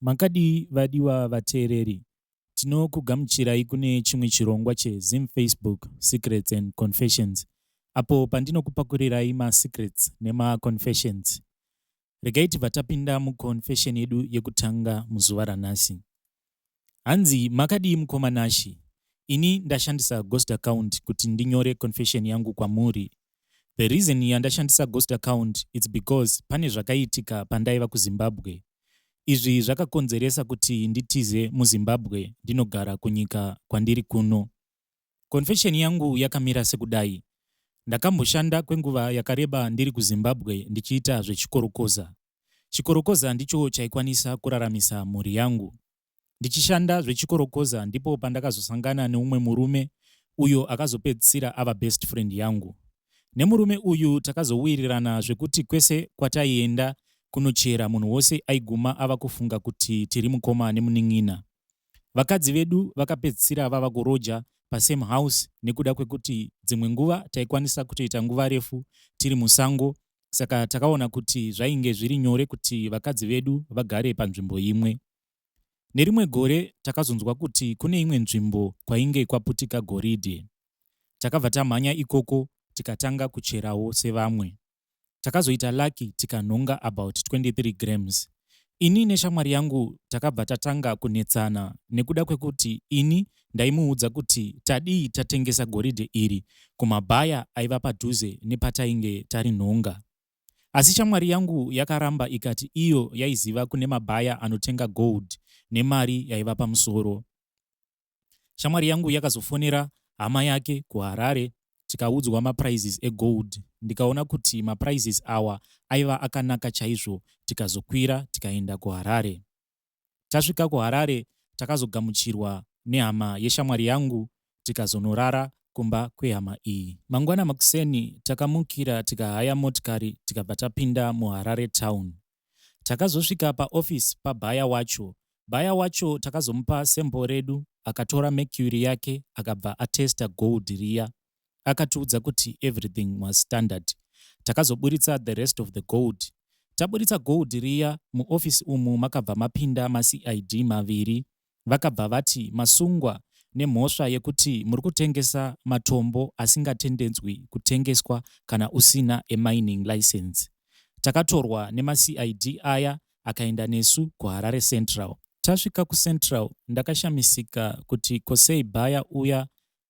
Makadii vadiwa vateereri? Tinokugamuchirai kune chimwe chirongwa cheZim Facebook Secrets and Confessions apo pandinokupakurirai masecrets nemaconfessions. Regai tibva tapinda muconfession yedu yekutanga muzuva ranhasi. Hanzi makadii mukoma Nashy? Ini ndashandisa ghost account kuti ndinyore confession yangu kwamuri. The reason yandashandisa ghost account it's because pane zvakaitika pandaiva kuZimbabwe. Izvi zvakakonzeresa kuti nditize muZimbabwe ndinogara kunyika kwandiri kuno. Confession yangu yakamira sekudai. Ndakamboshanda kwenguva yakareba ndiri kuZimbabwe ndichiita zvechikorokoza. Chikorokoza ndicho chaikwanisa kuraramisa mhuri yangu. Ndichishanda zvechikorokoza ndipo pandakazosangana neumwe murume uyo akazopedzisira ava best friend yangu. Nemurume uyu takazowirirana zvekuti kwese kwataienda kunochera munhu wose aiguma ava kufunga kuti tiri mukoma nemunin'ina. Vakadzi vedu vakapedzisira vava kuroja pasame house nekuda kwekuti dzimwe nguva taikwanisa kutoita nguva refu tiri musango saka takaona kuti zvainge zviri nyore kuti vakadzi vedu vagare panzvimbo imwe. Nerimwe gore takazonzwa kuti kune imwe nzvimbo kwainge kwaputika goridhe. Takabva tamhanya ikoko tikatanga kucherawo sevamwe. Takazoita lucky tikanhonga about 23 grams. Ini neshamwari yangu takabva tatanga kunetsana nekuda kwekuti ini ndaimuudza kuti tadii tatengesa goridhe iri kumabhaya aiva padhuze nepatainge tarinhonga. Asi shamwari yangu yakaramba ikati iyo yaiziva kune mabhaya anotenga gold nemari yaiva pamusoro. Shamwari yangu yakazofonera hama yake kuHarare tikaudzwa maprices egold ndikaona kuti maprices awa aiva akanaka chaizvo tikazokwira tikaenda kuHarare. Tasvika kuHarare takazogamuchirwa nehama yeshamwari yangu tikazonorara kumba kwehama iyi. Mangwana makuseni takamukira tikahaya motikari tikabva tapinda muHarare town. Takazosvika paoffice pabuyer wacho. Buyer wacho takazomupa sample redu akatora mercury yake akabva atesta gold riya. Akatiudza kuti everything was standard. Takazoburitsa the rest of the gold. Taburitsa gold riya muofisi umu makabva mapinda maCID maviri. Vakabva vati masungwa nemhosva yekuti muri kutengesa matombo asingatendedzwi kutengeswa kana usina emining license. Takatorwa nemaCID aya akaenda nesu kuHarare Central. Tasvika kuCentral ndakashamisika kuti kosei buyer uya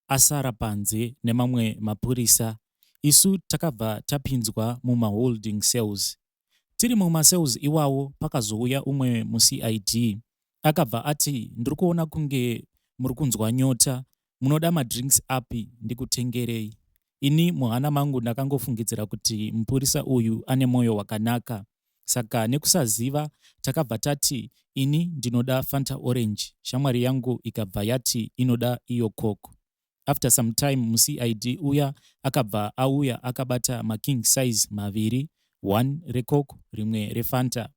asara panze nemamwe mapurisa. Isu takabva tapinzwa mumaholding cells. Tiri mumacells iwawo pakazouya umwe muCID akabva ati ndiri kuona kunge muri kunzwa nyota munoda madrinks api ndikutengerei. Ini muhana mangu ndakangofungidzira kuti mupurisa uyu ane mwoyo wakanaka. Saka nekusaziva takabva tati ini ndinoda Fanta Orange shamwari yangu ikabva yati inoda iyo Coke. After some time muCID uya akabva auya akabata making size maviri, one reCoke rimwe reFanta.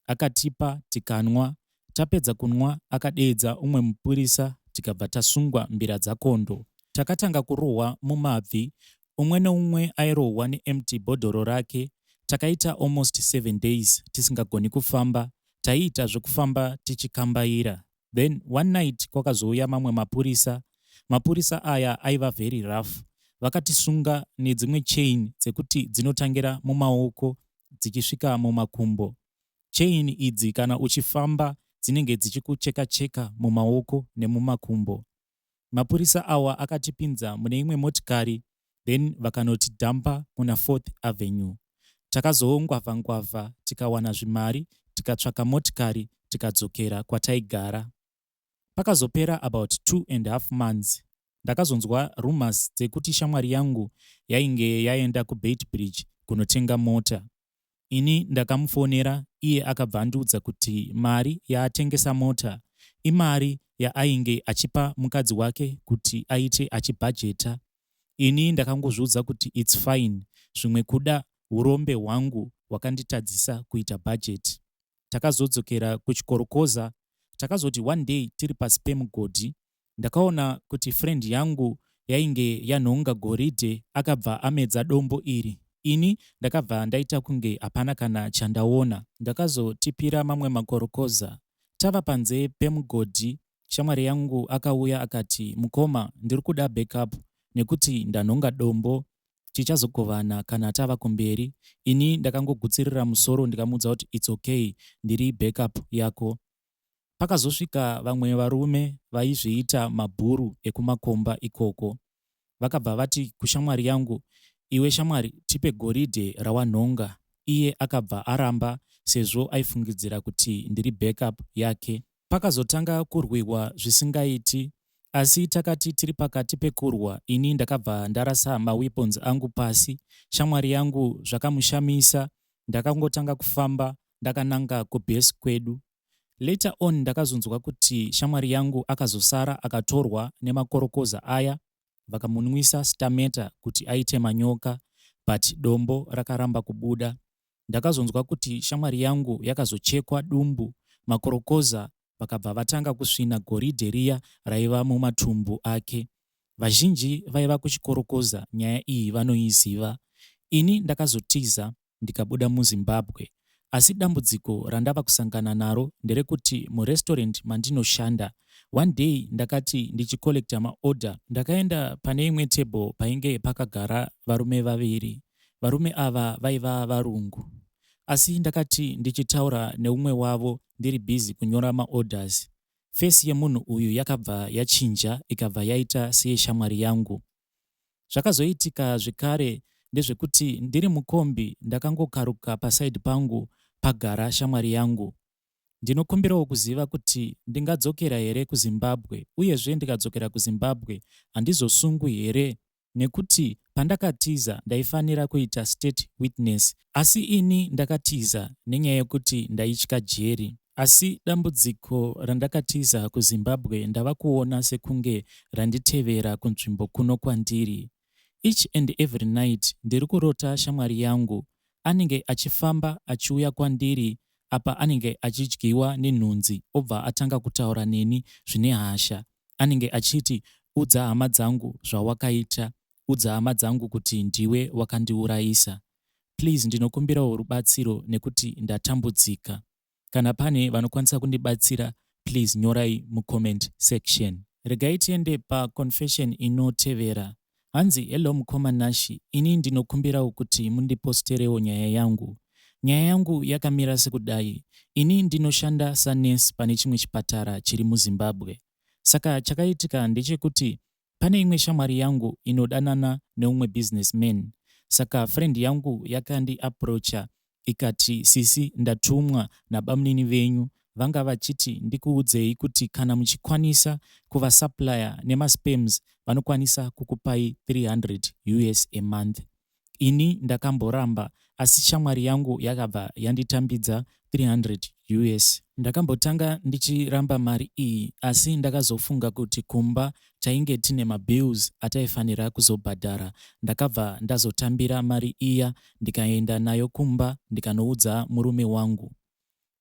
Akatipa tikanwa. Tapedza kunwa akadeedza umwe mupurisa tikabva tasungwa mbira dzakondo. Takatanga kurohwa mumabvi umwe neumwe airohwa neempty bhodhoro rake. Takaita almost 7 days tisingagoni kufamba. Taiita zvekufamba tichikambaira. Then one night kwakazouya mamwe mapurisa. Mapurisa aya aiva very rough. Vakatisunga nedzimwe chain dzekuti dzinotangira mumaoko dzichisvika mumakumbo. Chain idzi kana uchifamba dzinenge dzichikucheka cheka mumaoko nemumakumbo. Mapurisa awa akatipinza mune imwe motikari then vakanotidhampa kuna 4th Avenue. Takazoongwavha ngwavha tikawana zvimari tikatsvaka motikari tikadzokera kwataigara. Pakazopera about 2.5 months ndakazonzwa rumors dzekuti shamwari yangu yainge yaenda kuBeitbridge kunotenga mota. Ini ndakamufonera iye akabva andiudza kuti mari yaatengesa mota imari yaainge achipa mukadzi wake kuti aite achibhajeta. Ini ndakangozviudza kuti it's fine zvimwe kuda urombe hwangu hwakanditadzisa kuita bhajeti. Takazodzokera kuchikorokoza. Takazoti one day tiri pasi pemugodhi ndakaona kuti friend yangu yainge yanhonga goridhe akabva amedza dombo iri. Ini ndakabva ndaita kunge hapana kana chandaona. Ndakazotipira mamwe makorokoza. Tava panze pemugodhi shamwari yangu akauya akati mukoma ndiri kuda backup nekuti ndanhonga dombo tichazogovana kana tava kumberi. Ini ndakangogutsirira musoro ndikamuudza kuti it's okay ndiri backup yako. Pakazosvika vamwe varume vaizviita mabhuru ekumakomba ikoko. Vakabva vati kushamwari yangu iwe shamwari tipe goridhe rawanhonga. Iye akabva aramba sezvo aifungidzira kuti ndiri backup yake. Pakazotanga kurwiwa zvisingaiti asi takati tiri pakati pekurwa ini ndakabva ndarasa maweapons angu pasi. Shamwari yangu zvakamushamisa ndakangotanga kufamba ndakananga kubase kwedu. Later on ndakazonzwa kuti shamwari yangu akazosara akatorwa nemakorokoza aya vakamunwisa stameta kuti aite manyoka but dombo rakaramba kubuda. Ndakazonzwa kuti shamwari yangu yakazochekwa dumbu makorokoza vakabva vatanga kusvina goridhe riya raiva mumatumbu ake. Vazhinji vaiva kuchikorokoza nyaya iyi vanoiziva. Ini ndakazotiza ndikabuda muZimbabwe. Asi dambudziko randava kusangana naro nderekuti murestaurant mandinoshanda one day ndakati ndichicollecta maorder ndakaenda pane imwe table painge pakagara varume vaviri. Varume ava vaiva varungu. Asi ndakati ndichitaura neumwe wavo ndiri busy kunyora maorders. Face yemunhu uyu yakabva yachinja ikabva yaita seyeshamwari yangu. Zvakazoitika zvekare ndezvekuti ndiri mukombi ndakangokaruka paside pangu pagara shamwari yangu. Ndinokumbirawo kuziva kuti ndingadzokera here kuZimbabwe uyezve ndikadzokera kuZimbabwe handizosungwi here nekuti pandakatiza ndaifanira kuita state witness asi ini ndakatiza nenyaya yekuti ndaitya jeri. Asi dambudziko randakatiza kuZimbabwe ndava kuona sekunge randitevera kunzvimbo kuno kwandiri. Each and every night ndiri kurota shamwari yangu. Anenge achifamba achiuya kwandiri apa anenge achidyiwa nenhunzi obva atanga kutaura neni zvine hasha. Anenge achiti udza hama dzangu zvawakaita, udza hama dzangu kuti ndiwe wakandiurayisa. Please ndinokumbirawo rubatsiro nekuti ndatambudzika. Kana pane vanokwanisa kundibatsira please nyorai mucomment section. Regai tiende paconfession inotevera. Hanzi hello mukoma Nashi, ini ndinokumbirawo kuti mundiposterewo nyaya yangu. Nyaya yangu yakamira sekudai. Ini ndinoshanda sanurse pane chimwe chipatara chiri muZimbabwe. Saka chakaitika ndechekuti pane imwe shamwari yangu inodanana neumwe businessman. Saka friend yangu yakandi approacha ikati sisi ndatumwa nabamunini venyu vanga vachiti ndikuudzei kuti kana muchikwanisa kuvasupplier nemasperms vanokwanisa kukupai 300 US a month. Ini ndakamboramba asi shamwari yangu yakabva yanditambidza 300 US. Ndakambotanga ndichiramba mari iyi asi ndakazofunga kuti kumba tainge tine mabills ataifanira kuzobhadhara. Ndakabva ndazotambira mari iya ndikaenda nayo kumba ndikanoudza murume wangu.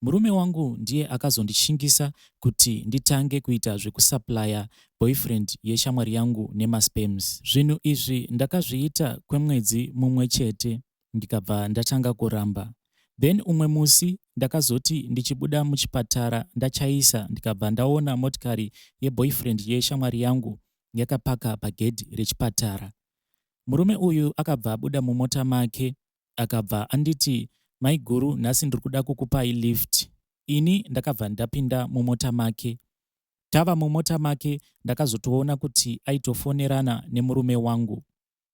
Murume wangu ndiye akazondishingisa kuti nditange kuita zvekusupplier boyfriend yeshamwari yangu nemasperms. Zvinhu izvi ndakazviita kwemwedzi mumwe chete ndikabva ndatanga kuramba. Then umwe musi ndakazoti ndichibuda muchipatara ndachaisa ndikabva ndaona motikari yeboyfriend yeshamwari yangu yakapaka pagedhi rechipatara. Murume uyu akabva abuda mumota make akabva anditi maiguru nhasi ndiri kuda kukupai lift. Ini ndakabva ndapinda mumota make. Tava mumota make ndakazotoona kuti aitofonerana nemurume wangu.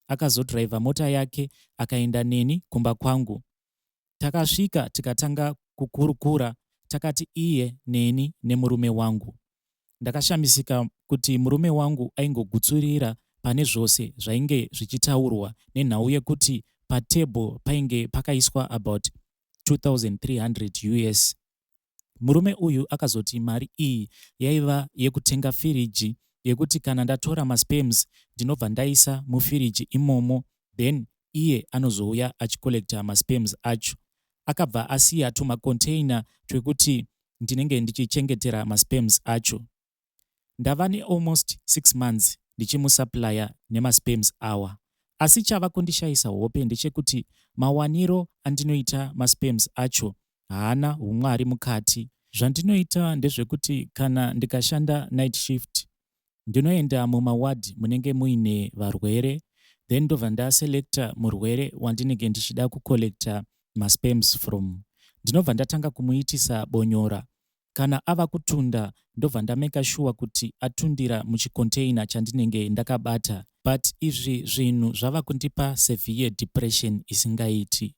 Akazodhiraivha mota yake akaenda neni kumba kwangu. Takasvika tikatanga kukurukura takati iye neni nemurume wangu. Ndakashamisika kuti murume wangu aingogutsurira pane zvose zvainge zvichitaurwa nenhau yekuti patable painge pakaiswa about 2300 US. Murume uyu akazoti mari iyi yaiva yekutenga firiji yekuti kana ndatora masperms ndinobva ndaisa mufiriji imomo then iye anozouya achicollecta masperms acho. Akabva asiya tumacontainer twekuti ndinenge ndichichengetera masperms acho. Ndava nealmost 6 months ndichimusupplier nemasperms awa. Asi chava kundishayisa hope ndechekuti mawaniro andinoita masperms acho haana umwari mukati. Zvandinoita ndezvekuti kana ndikashanda night shift, ndinoenda mumaward munenge muine varwere, then ndobva ndaselecta murwere wandinenge ndichida kucollecta masperms from. Ndinobva ndatanga kumuitisa bonyora. Kana ava kutunda, ndobva ndameka sure kuti atundira muchicontainer chandinenge ndakabata. But izvi zvinhu zvava kundipa severe depression isingaiti.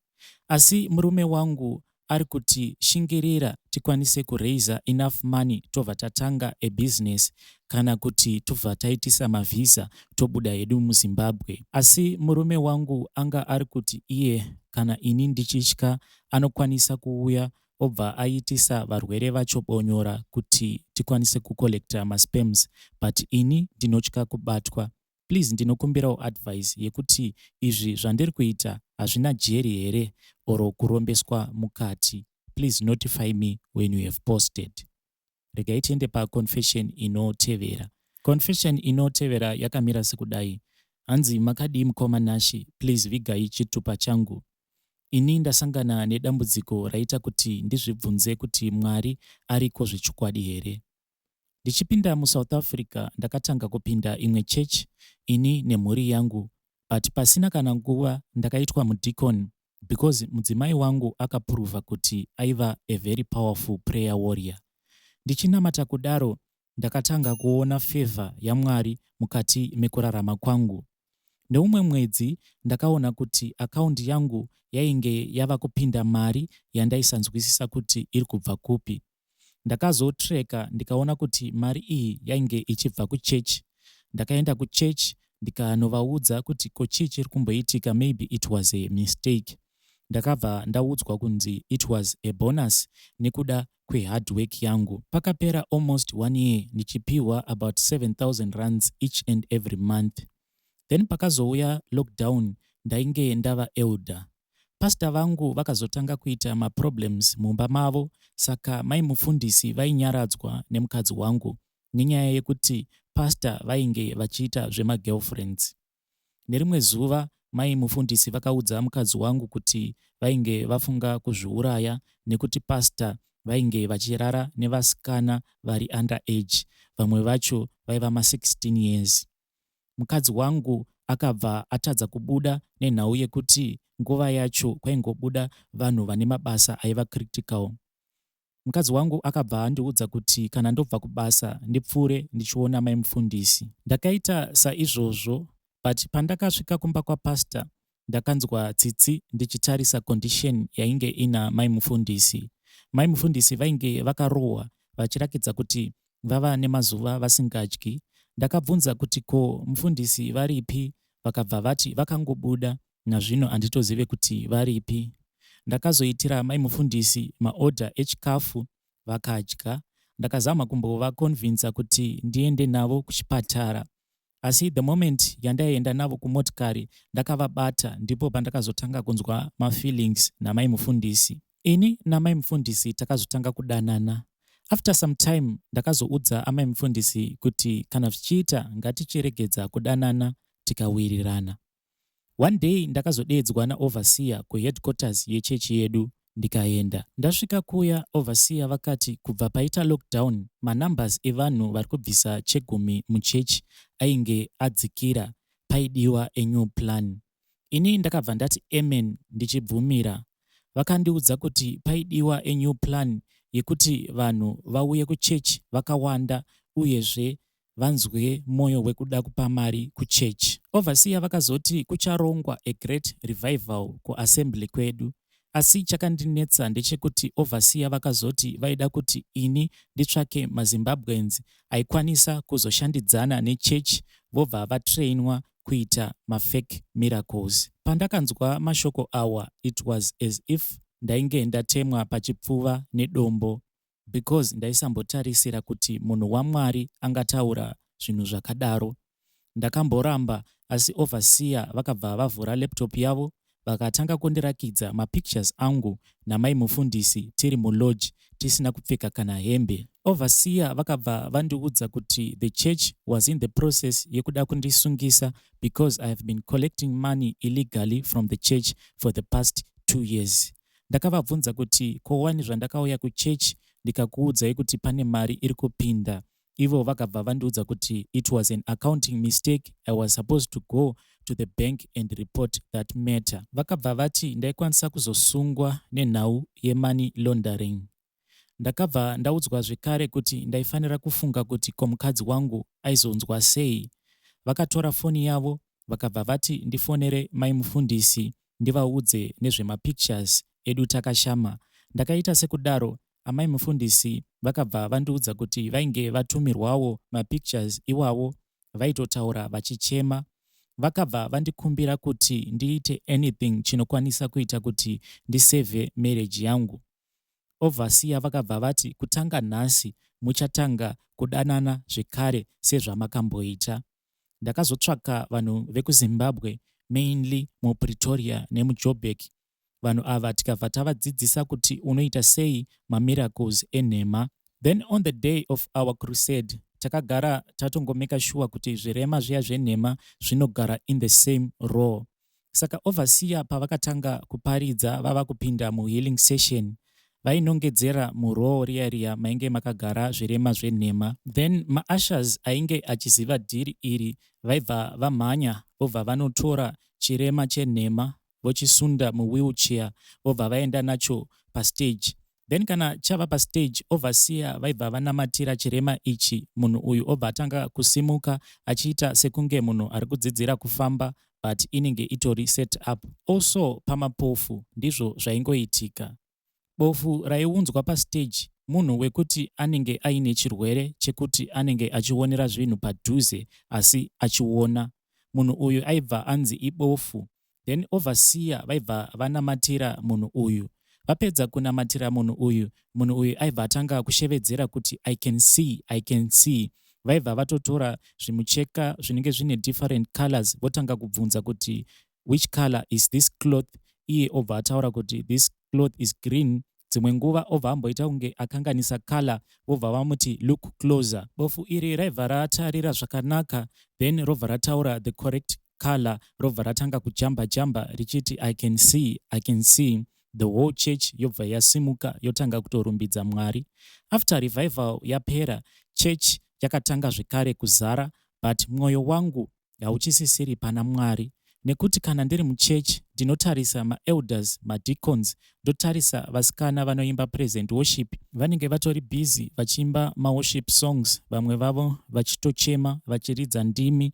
Asi murume wangu ari kuti shingirira tikwanise kuraisa enough money, tobva tatanga abusiness, kana kuti tobva taitisa mavhisa, tobuda hedu muZimbabwe. Asi murume wangu anga ari kuti iye kana ini ndichitya, anokwanisa kuuya obva aitisa varwere vacho bonyora kuti tikwanise kucollecta masperms, but ini ndinotya kubatwa. Please, ndinokumbirawo advice yekuti izvi zvandiri kuita hazvina jeri here or kurombeswa mukati? Please notify me when you have posted. Regai tiende paconfession inotevera. Confession inotevera yakamira sekudai. Hanzi, "Makadii mukoma Nashi? Please vigai chitupa changu. Ini ndasangana nedambudziko raita kuti ndizvibvunze kuti Mwari ariko zvechokwadi here. Ndichipinda muSouth Africa, ndakatanga kupinda imwe chechi ini nemhuri yangu, but pasina kana nguva ndakaitwa mudeacon because mudzimai wangu akaprova kuti aiva a very powerful prayer warrior. Ndichinamata kudaro, ndakatanga kuona favour yaMwari mukati mekurarama kwangu. Neumwe mwedzi ndakaona kuti account yangu yainge yava kupinda mari yandaisanzwisisa kuti iri kubva kupi. Ndakazotreka ndikaona kuti mari iyi yainge ichibva kuchechi. Ndakaenda kuchechi ndikanovaudza kuti ko chii chiri kumboitika, maybe it was a mistake. Ndakabva ndaudzwa kunzi it was a bonus nekuda kwehard work yangu. Pakapera almost one year ndichipiwa about 7000 rands each and every month. Then pakazouya lockdown, ndainge ndava elder. Pastor vangu vakazotanga kuita maproblems mumba mavo, saka mai mufundisi vainyaradzwa nemukadzi wangu nenyaya yekuti pastor vainge vachiita zvemagirlfriends. Nerimwe zuva mai mufundisi vakaudza mukadzi wangu kuti vainge vafunga kuzviuraya nekuti pastor vainge vachirara nevasikana vari under age, vamwe vacho vaiva ma16 years. Mukadzi wangu akabva atadza kubuda nenhau yekuti nguva yacho kwaingobuda vanhu vane mabasa aiva critical. Mukadzi wangu akabva andiudza kuti kana ndobva kubasa ndipfuure ndichiona mai mufundisi. Ndakaita saizvozvo, but pandakasvika kumba kwapastor, ndakanzwa tsitsi ndichitarisa condition yainge ina mai mufundisi. Mai mufundisi vainge vakarohwa, vachirakidza kuti vava nemazuva vasingadyi. Ndakabvunza kuti ko mufundisi varipi, vakabva vati vakangobuda, nazvino handitozive kuti varipi. Ndakazoitira mai mufundisi maorder echikafu, vakadya. Ndakazama kumbovaconvinsa kuti ndiende navo kuchipatara, asi the moment yandaienda navo kumotikari ndakavabata, ndipo pandakazotanga kunzwa mafeelings namai mufundisi. Ini namai mufundisi takazotanga kudanana. After some time ndakazoudza amai mufundisi kuti kana zvichiita ngatichiregedza kudanana, tikawirirana. One day ndakazodeedzwa naoverseer kuheadquarters yechechi yedu, ndikaenda. Ndasvika kuya, overseer vakati kubva paita lockdown manumbers evanhu vari kubvisa chegumi muchechi ainge adzikira, paidiwa a new plan. Ini ndakabva ndati amen ndichibvumira. Vakandiudza kuti paidiwa a new plan yekuti vanhu vauye kuchechi vakawanda, uyezve vanzwe mwoyo wekuda kupa mari kuchechi. Overseer vakazoti kucharongwa a great revival kuassembly kwedu. Asi chakandinetsa ndechekuti overseer vakazoti vaida kuti ini nditsvake maZimbabweans aikwanisa kuzoshandidzana nechechi, vobva vatrainwa kuita mafake miracles. Pandakanzwa mashoko awa, it was as if ndainge ndatemwa pachipfuva nedombo, because ndaisambotarisira kuti munhu waMwari angataura zvinhu zvakadaro. Ndakamboramba, asi overseer vakabva vavhura laptop yavo, vakatanga kundirakidza mapictures angu namai mufundisi tiri mulodge tisina kupfeka kana hembe. Overseer vakabva vandiudza kuti the church was in the process yekuda kundisungisa because I have been collecting money illegally from the church for the past 2 years. Ndakavabvunza kuti kowani zvandakauya kuchechi. Ndikakuudzai kuti pane mari iri kupinda. Ivo vakabva vandiudza kuti it was an accounting mistake, I was supposed to go to the bank and report that matter. Vakabva vati ndaikwanisa kuzosungwa nenhau yemoney laundering. Ndakabva ndaudzwa zvekare kuti ndaifanira kufunga kuti ko mukadzi wangu aizonzwa sei. Vakatora foni yavo vakabva vati ndifonere mai mufundisi ndivaudze nezvemapictures edu takashama. Ndakaita sekudaro, amai mufundisi vakabva vandiudza kuti vainge vatumirwawo mapictures iwawo, vaitotaura vachichema. Vakabva vandikumbira kuti ndiite anything chinokwanisa kuita kuti ndisevhe marriage yangu. Overseer vakabva vati kutanga nhasi muchatanga kudanana zvekare sezvamakamboita. Ndakazotsvaka vanhu vekuZimbabwe, mainly muPretoria nemuJoburg. Vanhu ava tikabva tavadzidzisa kuti unoita sei mamiracles enhema. Then on the day of our crusade takagara tatongomeka sure kuti zvirema zviya zvenhema zvinogara in the same row. Saka overseer pavakatanga kuparidza, vava kupinda muhealing session, vainongedzera murow riya riya mainge makagara zvirema zvenhema. Then maushers ainge achiziva dhiri iri vaibva vamhanya, vobva vanotora chirema chenhema, vochisunda muwheelchair, vobva vaenda nacho pastage. Then kana chava pastage, overseer vaibva vanamatira chirema ichi. Munhu uyu obva atanga kusimuka achiita sekunge munhu ari kudzidzira kufamba, but inenge itori set up. Also pamapofu ndizvo zvaingoitika. Bofu raiunzwa pastage munhu wekuti anenge aine chirwere chekuti anenge achionera zvinhu padhuze asi achiona. Munhu uyu aibva anzi ibofu. Then overseer vaibva vanamatira munhu uyu. Vapedza kunamatira munhu uyu, munhu uyu aibva atanga kushevedzera kuti, "I can see, I can see." Vaibva vatotora zvimucheka zvinenge zvine different colors, votanga kubvunza kuti, "Which color is this cloth?" Iye obva ataura kuti, "This cloth is green." Dzimwe nguva obva amboita kunge akanganisa color, vobva vamuti, "Look closer." Bofu iri raibva ratarira zvakanaka, then robva rataura the correct color, robva ratanga kujamba jamba richiti, "I can see, I can see." The whole church yobva yasimuka, yotanga kutorumbidza Mwari. After revival yapera, church yakatanga zvekare kuzara, but mwoyo wangu hauchisisiri pana Mwari, nekuti kana ndiri muchechi ndinotarisa maelders, madeacons, ndotarisa vasikana vanoimba praise and worship, vanenge vatori busy vachiimba maworship songs, vamwe vavo vachitochema vachiridza ndimi.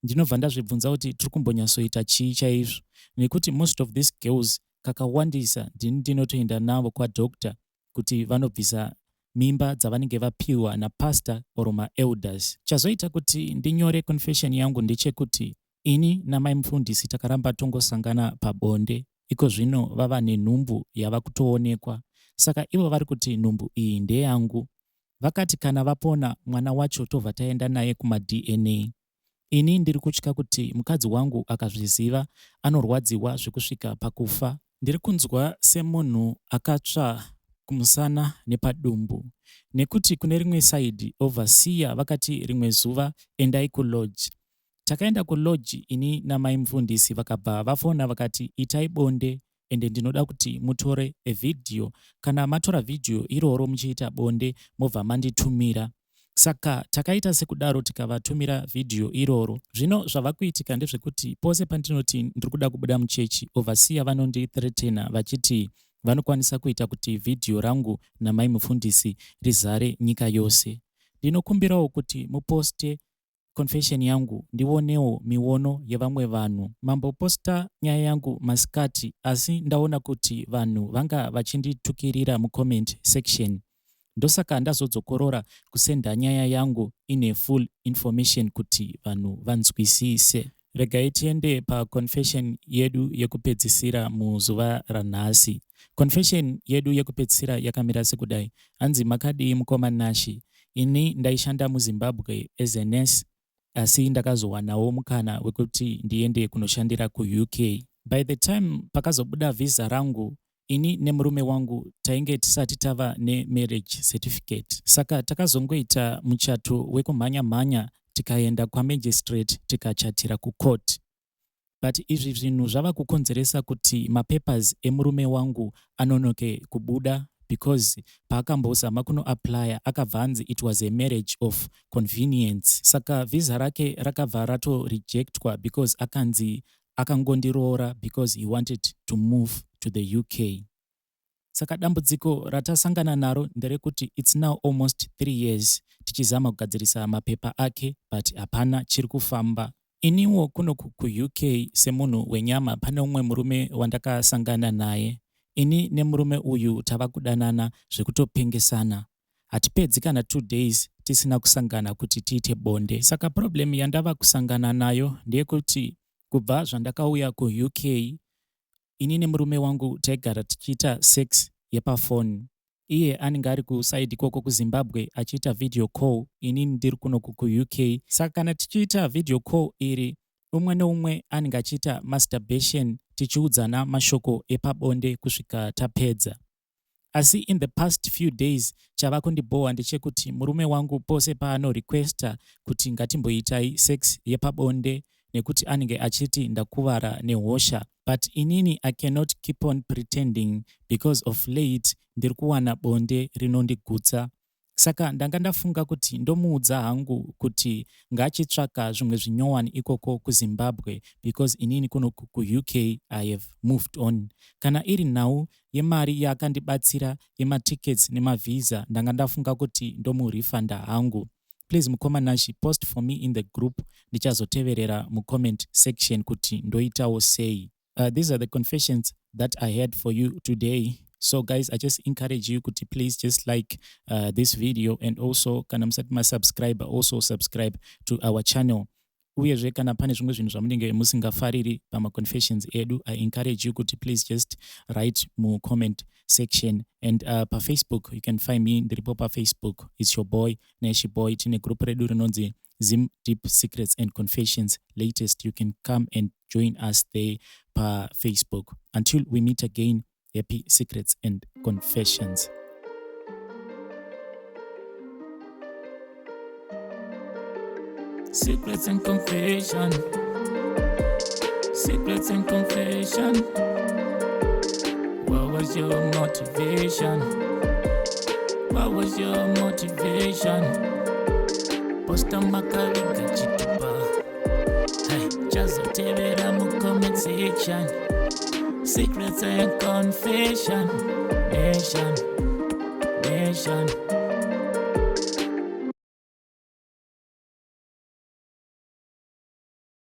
Ndinobva ndazvibvunza kuti tiri kumbonyatsoita chii chaizvo, nekuti most of these girls kakawandisa ndini ndinotoenda navo kwadoctor kuti vanobvisa mimba dzavanenge vapiwa napastor or maelders. Chazoita kuti ndinyore confession yangu ndechekuti ini namai mufundisi takaramba tongosangana pabonde. Iko zvino vava nenhumbu yava kutoonekwa. Saka ivo vari kuti nhumbu iyi ndeyangu. Vakati kana vapona mwana wacho tobva taenda naye kumaDNA. Ini ndiri kutya kuti mukadzi wangu akazviziva anorwadziwa zvekusvika pakufa. Ndiri kunzwa semunhu akatsva kumusana nepadumbu, nekuti kune rimwe side overseer vakati rimwe zuva endai kulodge. Takaenda kulodge ini namai mufundisi. Vakabva vafona vakati, "Itai bonde, ende ndinoda kuti mutore evhidhiyo. Kana matora vhidhiyo iroro muchiita bonde, mobva manditumira." Saka takaita sekudaro, tikavatumira vhidhiyo iroro. Zvino zvava kuitika ndezvekuti pose pandinoti ndiri kuda kubuda muchechi, overseer vanondithreatena vachiti vanokwanisa kuita kuti vhidhiyo rangu namai mufundisi rizare nyika yose. Ndinokumbirawo kuti muposte confession yangu, ndionewo miono yevamwe vanhu. Mamboposta nyaya yangu masikati, asi ndaona kuti vanhu vanga vachinditukirira mucomment section, ndosaka ndazodzokorora kusenda nyaya yangu ine full information kuti vanhu vanzwisise. Regai tiende paconfession yedu yekupedzisira muzuva ranhasi. Confession yedu yekupedzisira yakamira sekudai. Hanzi, "Makadii mukoma Nashi? Ini ndaishanda muZimbabwe as a nurse, asi ndakazowanawo mukana wekuti ndiende kunoshandira kuUK. By the time pakazobuda vhisa rangu, ini nemurume wangu tainge tisati tava nemarriage certificate. Saka takazongoita muchato wekumhanya-mhanya, tikaenda kwamagistrate, tikachatira kucourt. But izvi zvinhu zvava kukonzeresa kuti mapapers emurume wangu anonoke kubuda. because paakambozama kunoapplya akabva anzi it was a marriage of convenience. Saka visa rake rakabva ratorejectwa because akanzi akangondiroora because he wanted to move to the UK. Saka dambudziko ratasangana naro nderekuti it's now almost 3 years tichizama kugadzirisa mapepa ake, but hapana chiri kufamba. Iniwo kuno kuUK semunhu wenyama, pane umwe murume wandakasangana naye. Ini nemurume uyu tava kudanana zvekutopengesana. Hatipedzi kana 2 days tisina kusangana kuti tiite bonde. Saka problem yandava kusangana nayo ndeyekuti kubva zvandakauya kuUK, ini nemurume wangu taigara tichiita sex yepafoni. Iye anenge ari kuside ikoko kuZimbabwe achiita video call, inini ndiri kunoku kuUK. Saka kana tichiita video call iri, umwe neumwe anenge achiita masturbation, tichiudzana mashoko epabonde kusvika tapedza. Asi in the past few days, chava kundibhowa ndechekuti murume wangu pose paanorequesta kuti ngatimboitai sex yepabonde, nekuti anenge achiti ndakuvara nehosha, but inini I cannot keep on pretending because of late ndiri kuwana bonde rinondigutsa. Saka ndanga ndafunga kuti ndomuudza hangu kuti ngachitsvaka zvimwe zvinyowani ikoko kuZimbabwe, because inini kuno kuUK I have moved on. Kana iri nhau yemari yaakandibatsira yematickets nemavhisa, ndanga ndafunga kuti ndomurefunda hangu. Please, mukoma Nashi, post for me in the group. Ndichazoteverera mucomment section kuti ndoitawo sei. These are the confessions that I had for you today. So guys, I just encourage you kuti please just like this video, and also kana musati masubscribe, also subscribe to our channel. Uyezve kana pane zvimwe zvinhu zvamunenge musingafariri pamaconfessions edu, I encourage you kuti please just write mucomment section. And paFacebook you can find me, ndiripo paFacebook, it's your boy Nashi Boy. Tine group redu rinonzi Zim Deep Secrets and Confessions Latest. You can come and join us there paFacebook. Until we meet again, happy secrets and confessions. Secrets and confession. Secrets and confession. What was your motivation? What was your motivation? Posta makaviga chitupa. Hey, chazotevera mu comment section. Secrets and confession. Nation. Nation.